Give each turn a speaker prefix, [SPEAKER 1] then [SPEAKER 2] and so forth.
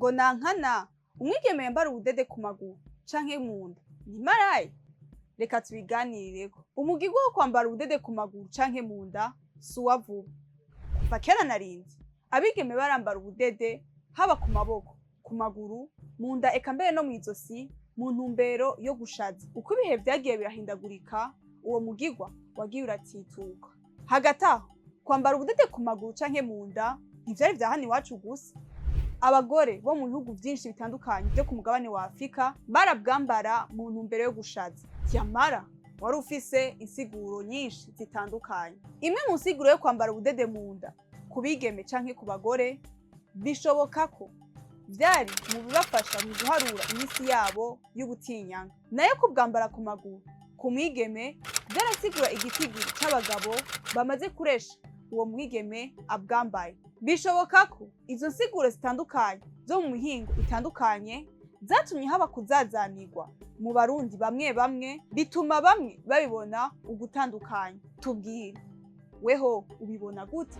[SPEAKER 1] Ngo nankana umwigeme yambara ubudede ku maguru canke mu nda ni maraya? Reka tubiganirireko. Umugirwa wo kwambara ubudede ku maguru canke mu nda si uwa vuba. Kuva kera narinzi abigeme barambara ubudede haba ku maboko, ku maguru, mu nda, eka mbere no mw'izosi, mu ntumbero yo gushaza. Uko ibihe vyagiye birahindagurika, uwo mugirwa wagiye uratituka. Hagati aho, kwambara ubudede ku maguru canke mu nda ntivyari vya hano iwacu gusa. Abagore bo mu bihugu vyinshi bitandukanye vyo ku mugabane wa Afurika barabwambara mu ntumbero yo gushaza. Yamara wari ufise insiguro nyinshi zitandukanye. Imwe mu nsiguro yo kwambara ubudede mu nda ku bigeme canke ku bagore, bishoboka ko vyari mu bibafasha mu guharura iminsi yabo y'ubutinyanka. Nayo kubwambara ku maguru ku mwigeme vyarasigura igitigiri c'abagabo bamaze kuresha uwo mwigeme abwambaye. Bishoboka ko izo nsiguro zitandukanye zo mu mihingo itandukanye zatumye haba kuzazanirwa mu Barundi bamwe bamwe, bituma bamwe babibona ugutandukanya. Tubwire, weho ubibona gute?